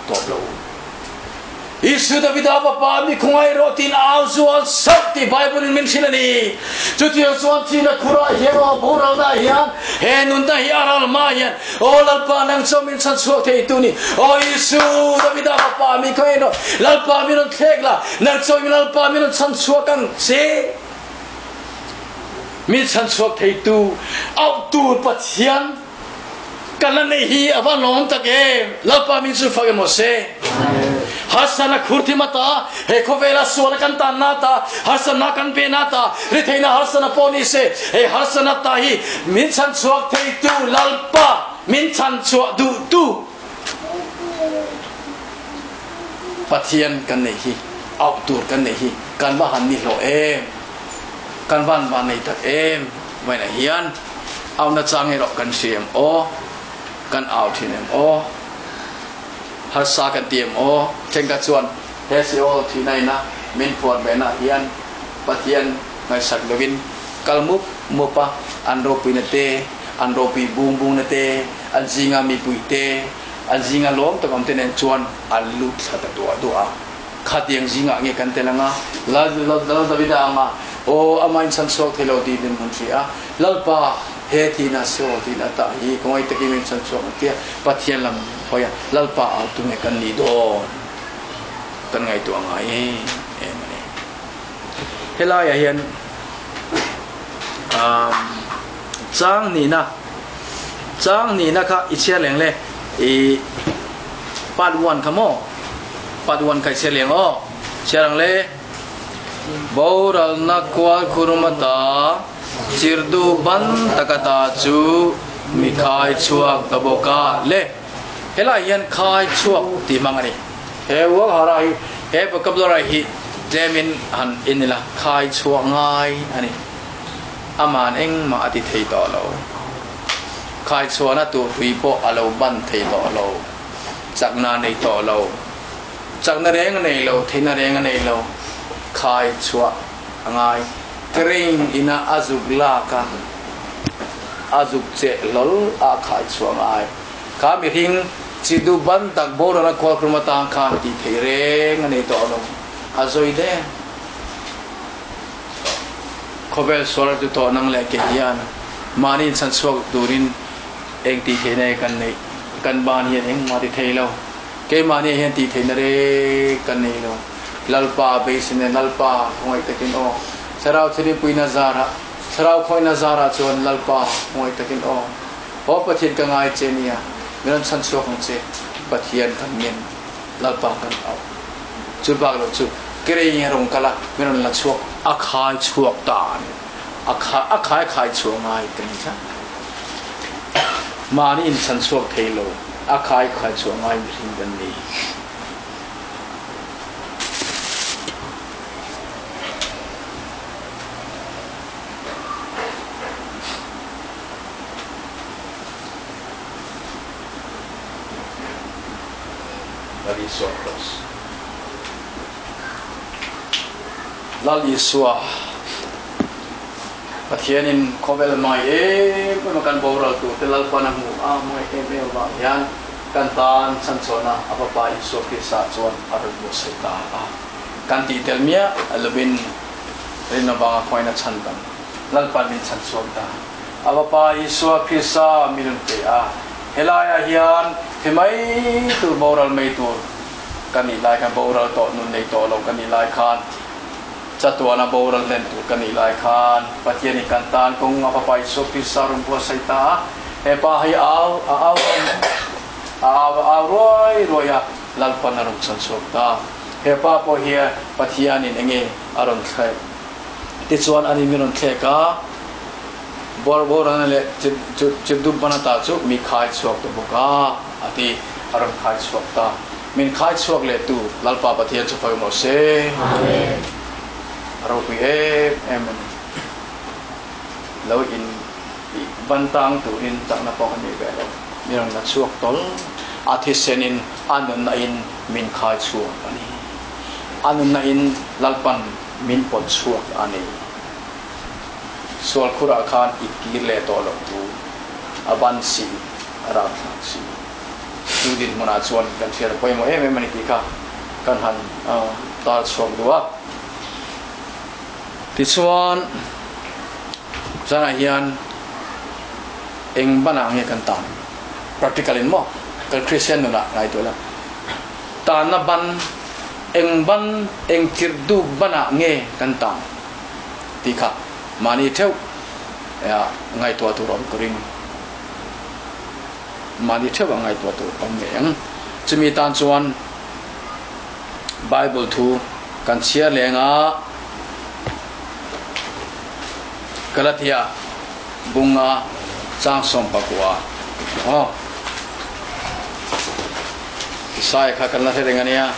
tawp lo. Isu Davida Fapa mi khawngaih rawh tiin au zual sauh tih Bible in min hrilh a ni. Chutiang chuan thihna khurah hian aw boralna hian he nunna hi a ral hma hian aw Lalpa nang chu min chhan chhuak thei tu ni. Aw Isu Davida Fapa mi khawngaih rawh Lalpa min rawn thlek la nang chu Lalpa min rawn chhan chhuak ang che. Min chhan chhuak thei tu auh tur Pathian Kan la neih hi a va lawm tak em! Lalpa min chu fak emaw se. Harsatna khur thim ata, he khawvela suala kan tanna ata, harsatna kan pehna ata, ritheihna harsatna pawh ni se, he harsatna ta hi min chhanchhuak theitu Lalpa min chhanchhuah duhtu Pathian kan neih hi, auh tur kan neih hi kan va han ni hlawh em! Kan van van nei tak em! Vawiinah hian au nachang erawh kan hria em aw? Kan au thin em aw? Harsa kan ti em aw? Thenkhat chuan he Seol thihna ina min phuar vehna hian Pathian ngaihsak lovin kal mup mup a, an ropuina te, an ropui bung bungna te, an zinga mipui te, an zinga lawm tak awm te nen chuan an lut thla ta duah duah a. Khatiang zingah nge kan tel anga? Lal Davida anga, Aw, amah in chhan chhuak thei lo tih min hmun hria a. Lalpa, he thihna Seol thihna tah hi ka ngaih takin min chhan chhuak ang tia Pathian lam hawi a, Lalpa au tu nge kan nih dawn? Kan ngaihtuah ngai em em a ni. Helaiah hian chang nihna, chang nihna kha i chhiar leng le, i part one kha maw? Pathuan kai chhiar leng aw. Chhiar ang le. Boralna kual khurum ata chirdu ban taka ta chu mi khai chhuak ta bawk a le. Helai hian khai chhuak tih hmang a ni. He uak hara hi, he vocabulary hi tlemin han en ila, khai chhuak ngai a ni. Aman engmah a ti thei tawh lo. Khai chhuahna tur hrui pawh a lo ban thei tawh lo. Chakna nei tawh lo, chakna reng a nei lo, theihna reng a nei lo, khai chhuah a ngai. Crane ina a zuk lak a, a zuk cheh hlawl a khai chhuah a ngai. Kha mihring chi duh ban tak boral a khualkhrum atang khan tih theih reng a nei tawh lo, a zawi deng. Khawvel sual a tu tawh nang leh ke hian mahni inchhan chhuak turin Eng tih theihna nge kan neih? Kan ban hian engmah ti thei lo. Keimahni hian tih theihna reng kan nei lo. Lalpa beisei nen Lalpa khawngaih takin aw. Thlarau thilrinpuina zarah, Thlarau khawngaihna zarah chuan Lalpa khawngaih takin aw. Aw Pathian ka ngai che nia, min rawn chhan chhuak ang che. Pathian kan ngen, Lalpa kan auh. Chu bak lo chu kerei nge rawn kal a, min rawn la chhuak, a khai chhuak ta a ni. A khai khai chhuah ngai ka ni tlat. Mahni inchhan chhuak thei lo, a khai khai chhuah ngai mihring kan ni. Lal Isua Kraws. Lal Isua. Pathianin khawvel mai em em a kan boral tur te Lalpan a hmu a, mai em em avang hian kan tan chhanchhuahna a Fapa Isua Krista chuan a rawn buatsaih ta a. Kan tih tel miah lovin rin avanga khawiin a chhan dang Lalpan min chhanchhuak ta. A Fapa Isua Krista min rawn pe a, helaiah hian thi mai tur boral mai tur ka nih lai khan boral tawh nun nei tawh lo ka nih lai khan Chatuana boral hlen tur ka nih lai khan Pathianin kan tan kawng a Fapa Isua Krista rawn buatsaih ta a. He pa hi au a au a au a au ruai ruai a, Lalpan a rawn chhan chhuak ta. He pa pawh hi Pathianin enge a rawn thlek? Tichuan ani min rawn thlek a, Bor boralna leh chipdupbana ta chu mi khai chhuak ta bawk a, a ti, a rawn khai chhuak ta. Min khai chhuak leh tu Lalpa Pathian chu fak emaw se. Amen. A ropui em em a ni. Lo in ban tang turin chakna pawh ka nei ve lo. Mi rawn la chhuak tawl. A thisen in a nunna in min khai chhuak a ni. A nunna in Lalpan min pawt chhuak a ni. Sual khurah khan i kir leh tawh lo tu a ban si, a rapthlak si. Chu dinhmunah chuan kan hriat a pawimawh em em a ni tih kha kan han tar chhuak duh a. Tichuan, zanah hian eng banah nge kan tan? Practical in maw? Kan Kristian nunah ngaihtuah ila. Tanna ban, eng ban, eng tirh duk banah nge kan tan tih kha mahni theuh ngaihtuah tur awm ka ring. Mahni theuh a ngaihtuah tur awm ngei ang. Chumi tan chuan Bible thu kan chhiar leng a, Galatia bunga chang 19 aw Isaiah kha kan la hre reng a nia.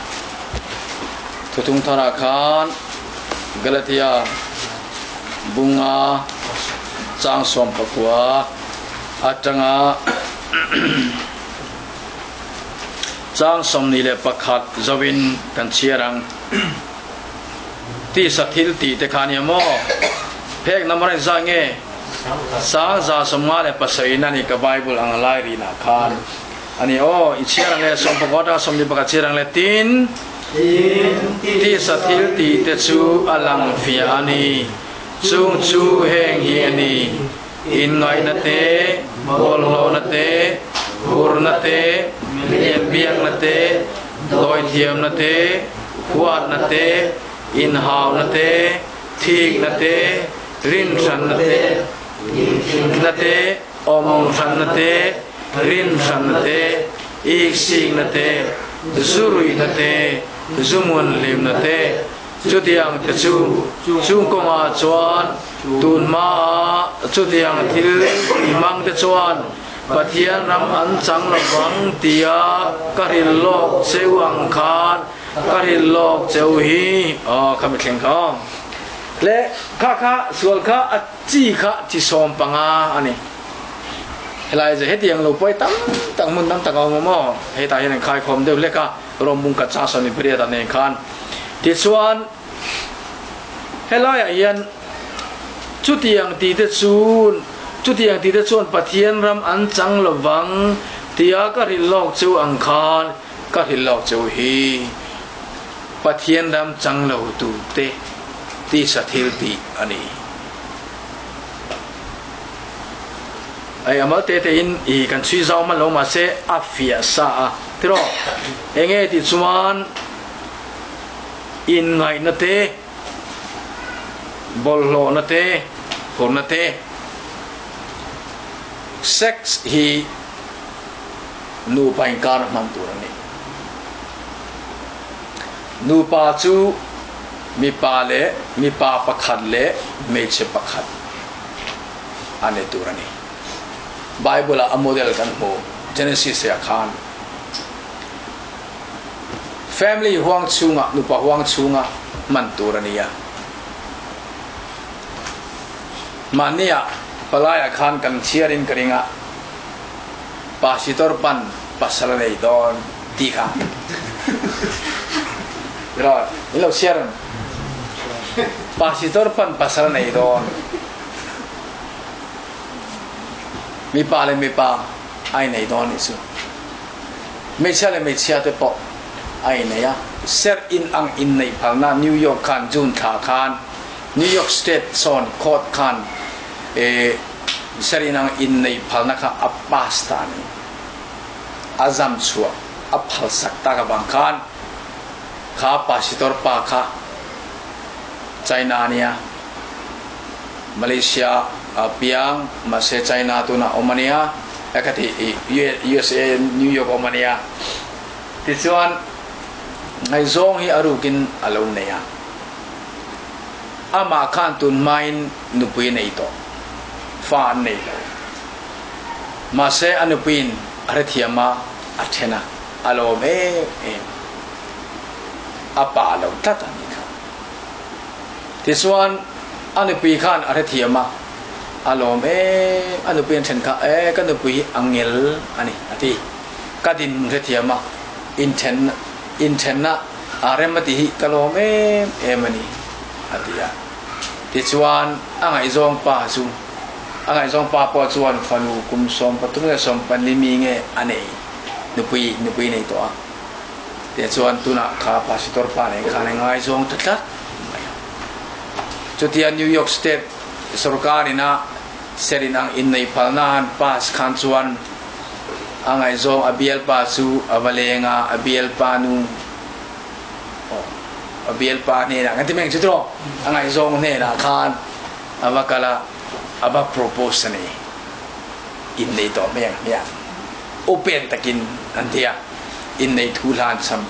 Thuthung tharah khan Galatia bunga chang 19 atanga chang 21 zoin kan chhiar ang. Tisa thil tih te kha nia maw? Phek number in zah nge? 157 a ni ka Bible ang a lai rinah khan a ni aw. I chhiar ang le 19 atanga 21 chhiar ang le tin tisa thil tih te chu a lang fiah a ni. Chung chu heng hi a ni. Inngaihna te, bawlhhlawhna te, hurna te, milian biakna te, dawithiamna te, huatna te, inhauna te, thikna te, rinhranna te, na te, awmhranna te, rinhranna te, iksikna te, zuruihna te, zumunhlimna te, Chutiang te chu chung kawngah chuan tun hmaa chutiang thil tihmang te chuan Pathian ram an chang lovang tia ka hrilh lawk cheu ang khan ka hrilh lawk cheu hi. Aw kha mithleng kha aw. Le kha kha sual kha a chi kha chi 15 a ni. Helai zai hetiang lo pawi tam tak hmun tam tak a awm awm aw. Hetah hian an khaikhawm deuh hlek a. Rawmbung ka chang 28 ah nen khan. Tichuan, helaiah hian chutiang tite chu chutiang tite chuan Pathian ram an chang lovang tia ka hrilh lawk cheu ang khan ka hrilh lawk cheu hi. Pathian ram chang lo tute tisa thil tih a ni. Ai amal te te in i kan chhui zau hman lo mahse a fiah sa a. Tiraw? Enge tih chuan inngaihna te, bawlhhlawhna te, hurna te, sex hi nupa inkar hman tur a ni. Nupa chu mipa leh mipa pakhat leh hmeichhe pakhat a ni tur a ni. Bible ah a model kan hmu Genesis ah khan family huang chhungah nupa huang chhunga hman tur a ni a. Mahnia palaiah khan kan chhiarin ka ring a, Pasitor pan pasal a nei dawn tih kha. Tiraw? In lo chhiar ang. Pasitor pan pasal a nei dawn. Mipa leh mipa a inei dawn anih chu. Hmeichhia leh hmeichhia te pawh a inei a. Serh in ang inneih phalna New York khan June thla khan New York State sawn court khan serh in ang inneih phalna kha a pass ta a ni. A zam chhuah a phalsak tak avang khan kha pasitor pa kha China a nia. Malaysia a piang mahse China tunah awm a nia e ka ti USA New York awm a nia tichuan ngaihzawng hi a rukin a lo nei a amah khan tun hmain nupui a nei tawh fa an nei lo mahse a nupuiin a hrethiam a a then a a lawm em em a pa lo tlat a nih kha. Tichuan, a nupui khan a hrethiam a, a lawm em, a nupui an then kha, E, ka nupui hi a ngel a ni, a ti. Ka din hrethiam a, inthen, inthenna a rem a tih hi ka lawm em em a ni, a ti a. Tichuan, a ngaihzawng pa chu, a ngaihzawng pa pawh chuan fanu kum 13 leh 14 mi nge a nei. Nupui nupui nei tawh a. Teh chuan tunah kha Pastor pa nen khan a ngaizawng ta tlat mai a. Chutia New York State sorkar ina serin ang innei phalna han pass khan chuan a ngaihzawng a bialpa chu a va leng a, a bialpa nu aw a bialpa hnenah kan ti mai ang chu tiraw? A ngaihzawng hnenah khan a va kal a, a va propose a ni. Innei tawh mai ang hmiang. Open takin an ti a, innei thu hlan cham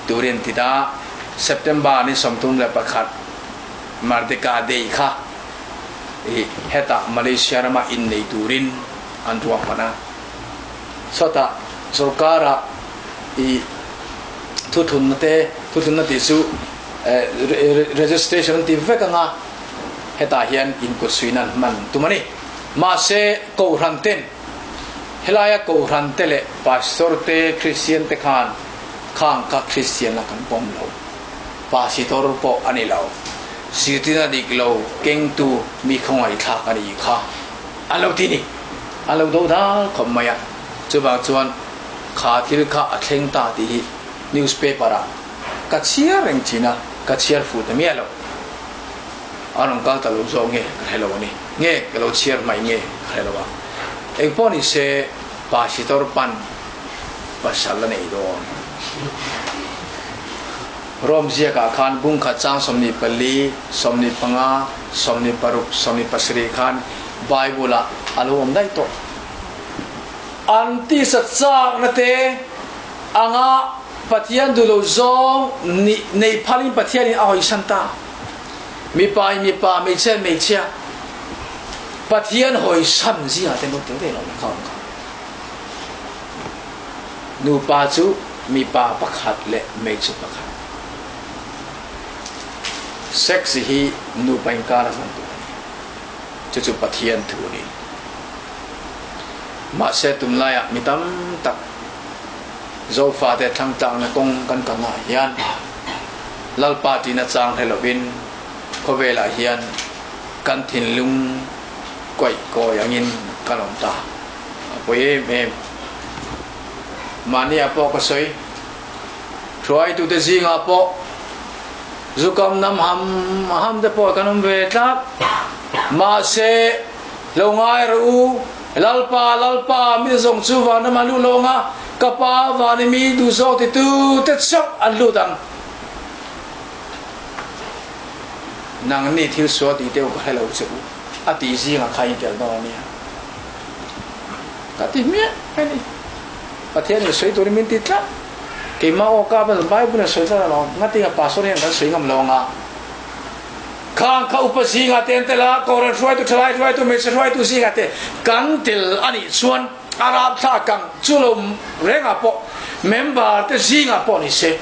turin an ti ta. September ni 31 Merdeka Day kha i hetah Malaysia rama innei turin an ruahman a. Sawtah sorkara i thuthunna te, thuthunna tih chu registration an ti vek anga hetah hian inkutsuihna an hman tum a ni. Mahse Kohhran ten Helaia Kohhran te leh Pastor te Kristian te khan khang kha Kristian a kan pawm lo. Pasitor pawh a ni lo. Zirtirna dik lo kengtu mi khawngaihthlak a ni kha an lo ti ni. An lo do dal khawp mai a. Chuvang chuan kha thil kha a thleng ta tih hi newspaper ah ka chhiar reng thin a, ka chhiar fuh ta miah lo. A rawn kal ta lo zawk nge ka hre lo a ni. Nge ka lo chhiar hmaih nge ka hre lo a. Engpawh ni se Pastor pan pasal a nei dawn. Rome ziakah khan bungkhat chang 24, 25, 26, 27 khan Bible ah a lo awm daih tawh. An tisa chakna te anga Pathian duh lo zawng nih nei phalin Pathianin a hawisan ta. Mipa in mipa, hmeichhia in hmeichhia, Pathian hawisan zingah te an lo tel ve lo na kha awm kha. Nupa chu mipa pakhat leh hmeichhe pakhat. Sex hi nupa inkar a hman tur a ni. Chu chu Pathian thu a ni. Mahse tunlaiah mi tam tak Zofate thlangtlakna kawng kan kalnaah hian Lalpa tina chang hre lovin khawvelah hian kan thinlung kuaih kawi angin kan awm ta. A pawi em em. Mahniah pawh ka sawi. Hruaitute zingah pawh zukam nam ham ham te pawh kan awm ve tlat. Mahse, lo ngai rawh u, Lalpa, Lalpa, mi zawng chu van ram an lut lo ang a, ka Pa van i mi duh zawk titu te chauh an lut ang. Nangni thil sual tih deuh ka hre lo che u, a tih zingah kha in tel dawn a nia. Ka ti hmiah a ni. Pathian in sawi turin min ti tlat. Keimah aw ka ban Bible in sawi tlat alawm. Ngatinga pastor hian kan sawi ngam lo anga. Khang kha upa zingah te an tel a, Kohhran hruaitu, thalai hruaitu, hmeichhe hruaitu zingah te kan tel a nih chuan a rapthlak ang chu lo rengah pawh member te zingah pawh ni se.